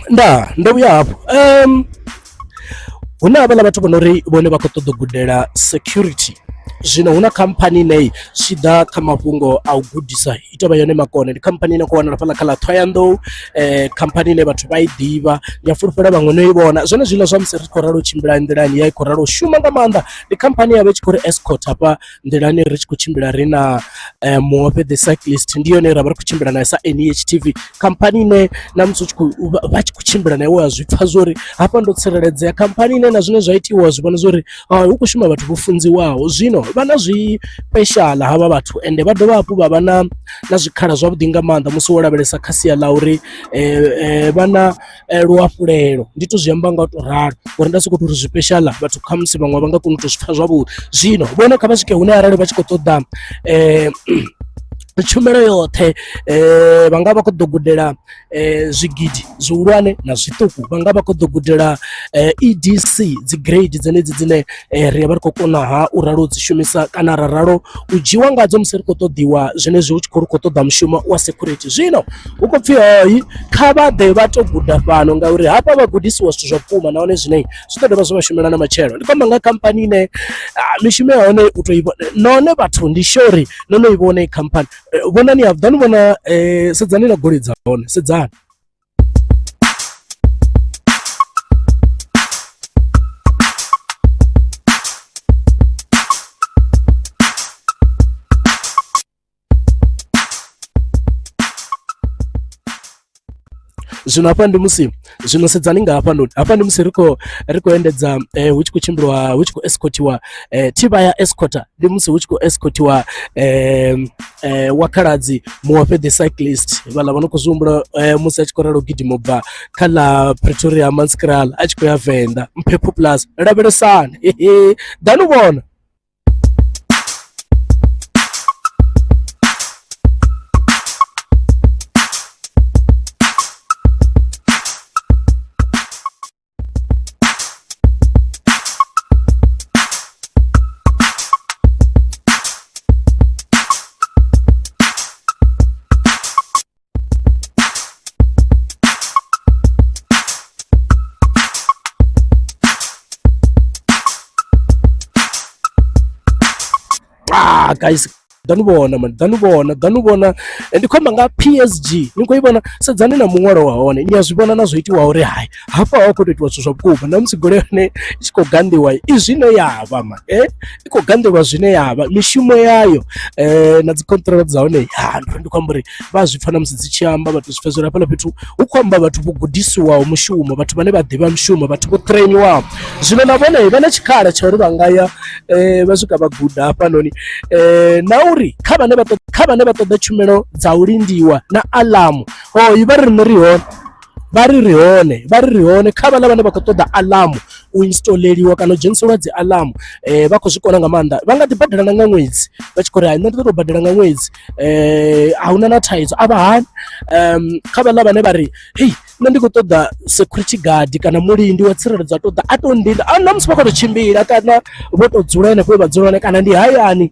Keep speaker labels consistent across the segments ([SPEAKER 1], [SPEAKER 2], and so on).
[SPEAKER 1] Ndaa ndo vhuya hafhu hu na havhaḽa vhathu vho no ri vhone vha khou ṱoḓa u gudela security zwino hu na khamphani ine zwi tshi ḓa kha mafhungo a u gudisa i tovha yone makone ndi khamphani ine khou wanala fhaḽa kha ḽa Ṱhohoyanḓou khamphani ine vhathu vha i ḓivha ndi a fulufhela vhaṅwe no i vhona zwenezwiḽa zwa musi ri khou ralo u tshimbila nḓilani ya i khou ralo u shuma nga maanḓa ndi khamphani ya vha i tshi khou ri escort hafha nḓilani ri tshi khou tshimbila ri na Muofhe the cyclist ndi yone ra vha ri khou tshimbila naye sa NHTV khamphani ine na musi u tshi khou vha tshi khou tshimbila na iwe wa zwi pfha zwori hafha ndo tsireledzea khamphani ine na zwine zwa itiwa zwi vhona zwori hu khou shuma vhathu vho funziwaho zwino vha na zwi special havha vhathu ende vha dovha hafhu vha vha na na zwikhala zwavhuḓi nga maanḓa musi wo lavhelesa kha sia ḽa uri vha na luhafhulelo ndi to zwi amba nga u to ralo ngori nda soko tori zwipeshaḽa vhathu khamusi vhaṅwe vha nga kona u to zwi pfha zwavhuḓi zwino vhone kha vha swike hune arali vha tshi khou ṱoḓa tshumelo yoṱhe vha nga vha khou ḓo gudela zwigidi zwihulwane na zwiṱuku vha nga vha khou ḓo gudela EDC dzi grade dzenedzi dzine ri vha ri khou kona ha u ralo u dzi shumisa kana ra ralo u dzhiwa ngadzo musi ri khou ṱoḓiwa zwenezwi hu tshi khou ri khou ṱoḓa mushumo wa security zwino hu khou pfhi hoi kha vha ḓe vha to guda fhano ngauri hafha vha gudisiwa zwithu zwa vhukuma nahone zwine zwi ḓo dovha zwa vha shumela na matshelo ndi khou amba nga khamphani ine mishumo ya hone u to i vhona nahone vhathu ndi sure uri no no i vhona i khamphani vhonani ḓani vhona sedzani na goloi dza hone sedzani. Zwino hafha ndi musi zwino sedzani nga hafhanoni hafha ndi musi ri khou ri khou endedza hu tshi khou tshimbiliwa hu tshi khou escothiwa thivha ya escort ndi musi hu tshi khou escothiwa wa khaladzi Muofhe the cyclist vhaḽa vha no khou zwi humbula musi a tshi khou ralo u gidima ubva kha ḽa Pretoria Hammanskraal a tshi khou ya Venḓa Mphephu Plaza lavhelesani ḓani u vhona. Ah guys ḓani vhona mani ḓani vhona ḓani vhona ndi khou amba nga PSG ni khou i vhona sedzani na muṅwalo wa hone ni a zwi vhona na zwo itiwa uri hai hafha hu khou tou itiwa zwithu zwa vhukuma na musi goloi ya hone i tshi khou ganḓiwa i zwine ya vha man i khou ganḓelwa zwine ya vha mishumo yayo na dzi control dza hone ya ndi khou amba uri vha zwi pfha na musi dzi tshi amba vha to zwi pfha zwori hafhaḽa fhethu hu khou amba vhathu vho gudisiwaho mushumo vhathu vhane vha ḓivha mushumo vhathu vho trainiwaho zwino na vhone vha na tshikhala tsha uri vha nga ya vha swika vha guda hafhanoni na uri kha vhane vha ṱoḓa kha vhane vha ṱoḓa tshumelo dza u lindiwa na aḽamu hoyi vha ri riṋe ri hone vha ri ri hone vha ri ri hone kha vhaḽa vhane vha khou ṱoḓa aḽamu u instaleliwa kana u dzheniselwa dzi aḽamu vha khou zwi kona nga maanḓa vha nga ḓi badela na nga ṅwedzi vha tshi khou ri hai nṋe ndi ḓo tou badela nga ṅwedzi ahuna na thaidzo a vha hani kha vhaḽa vhane vha ri hei nṋe ndi khou ṱoḓa security guard kana mulindi wa tsireledzo a ṱoḓa a to ndinda a na musi vha khou tou tshimbila kana vho to dzula henefho vha dzula hone kana ndi hayani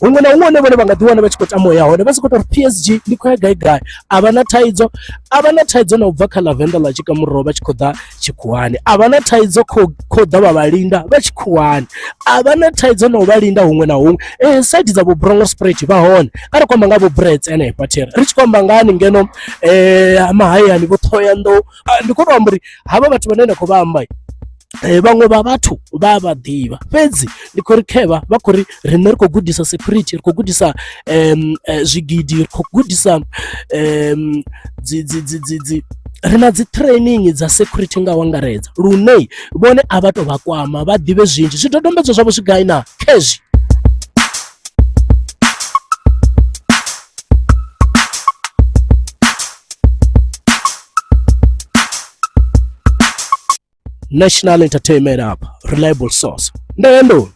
[SPEAKER 1] huṅwe na huṅwe hune vhone vha nga ḓi wana vha tshi khou tama u ya hone vha si khou tou ri P_S_G ndi khou ya gai gai a vha na thaidzo a vha na thaidzo na u bva kha ḽa Venḓa ḽa Tshikamuroho vha tshi khou ḓa tshikhuwani a vha na thaidzo kho kho ḓa vha vha linda vha tshikhuwani a vha na thaidzo na u vha linda huṅwe na huṅwe eh side dza vho Bronkhorstspruit vha hone a ri khou amba nga vho Brits hanefha thera ri tshi khou amba ngani ngeno mahayani vho Ṱhohoyanḓou ndi khou tou amba uri havha vhathu vhane nda khou vha amba vhaṅwe vha vhathu vha vha ḓivha fhedzi ndi khou ri khevha vha khou ri riṋe ri khou gudisa security ri khou gudisa zwigidi ri khou gudisa dzi dzi dzi dzi dzi ri na dzi training dza security nga u angaredza lune vhone a vha to vha kwama vha ḓivhe zwinzhi zwidodombedzwa zwavho zwi gai na khezwi. National Entertainment App, reliable source. Ndo ya nduni.